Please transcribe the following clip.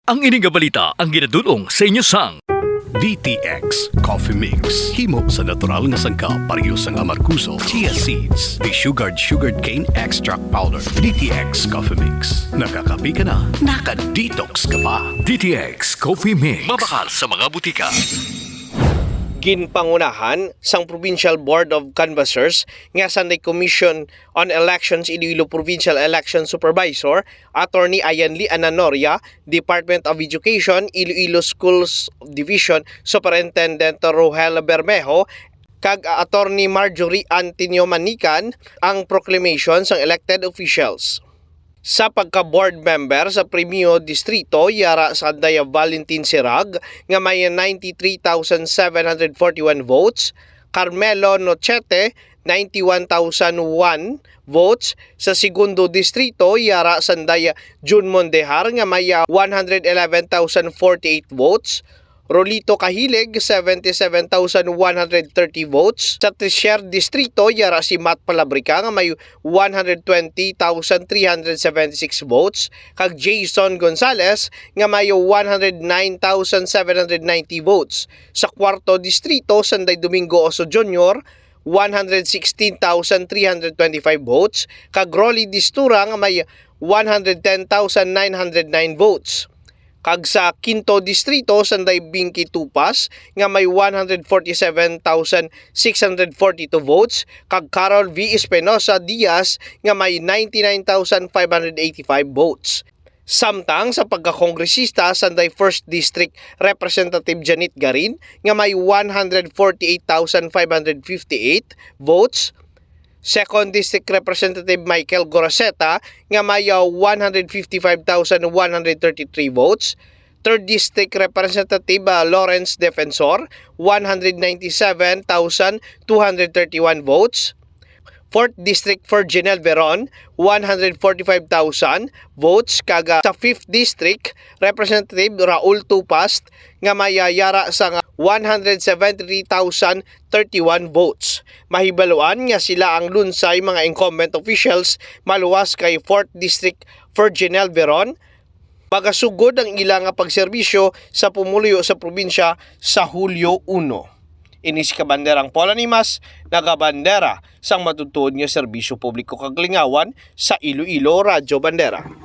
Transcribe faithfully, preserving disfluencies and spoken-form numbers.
Ang ini nga balita ang ginadul-ong sa inyo sang D T X Coffee Mix. Himo sa natural nga sangkap, pareho sang amargoso, chia seeds, desugared sugarcane extract powder. D T X Coffee Mix. Nakakape ka na, naka-detox ka pa. D T X Coffee Mix. Mabakal sa mga butika. Ginpangunahan sang Provincial Board of Canvassers nga Sanday Commission on Elections Iloilo Provincial Election Supervisor, Attorney Ayan Lee Ananoria, Department of Education, Iloilo Schools Division Superintendent Rohel Bermejo, kag Attorney Marjorie Antonio Manican ang proclamation sang elected officials. Sa pagka-board member sa Primero Distrito, yara sanday Valentin Sirag nga may ninety-three thousand seven hundred forty-one votes, Carmelo Nochete, ninety-one thousand one votes, sa Segundo Distrito, yara sanday Jun Mondejar nga may one hundred eleven thousand forty-eight votes, Rolito Kahilig, seventy-seven thousand one hundred thirty votes. Sa Tercer Distrito, yara si Matt Palabrica nga may one hundred twenty thousand three hundred seventy-six votes, kag Jason Gonzalez nga may one hundred nine thousand seven hundred ninety votes. Sa Kuwarto Distrito, sanday Domingo Oso Junior, one hundred sixteen thousand three hundred twenty-five votes, kag Rolly Distura nga may one hundred ten thousand nine hundred nine votes. Kag sa Kinto Distrito, sanday Binky Tupas nga may one hundred forty-seven thousand six hundred forty-two votes, kag Carol V Espinosa Diaz nga may ninety-nine thousand five hundred eighty-five votes. Samtang sa pagkakongresista, sanday First District Representative Janet Garin nga may one hundred forty-eight thousand five hundred fifty-eight votes, Second District Representative Michael Goraceta nga may, uh, one hundred fifty-five thousand one hundred thirty-three votes, Third District Representative, uh, Lawrence Defensor, one hundred ninety-seven thousand two hundred thirty-one votes, Fourth District Ferdinand Veron, one hundred forty-five thousand votes, kag, uh, sa Fifth District, Representative Raul Tupas nga may, uh, yara sang one hundred seventy-three thousand thirty-one votes. Mahibaluan nga sila ang lunsay mga incumbent officials maluwas kay Fourth District Ferdinand Veron. Magasugod ang ila nga pagserbisyo sa pumuluyo sa probinsya sa Hulyo uno. Ini si Kabanderang Paul Animas, nagabandera sang matutuod nga serbisyo publiko kag lingawan sa Iloilo Radyo Bandera.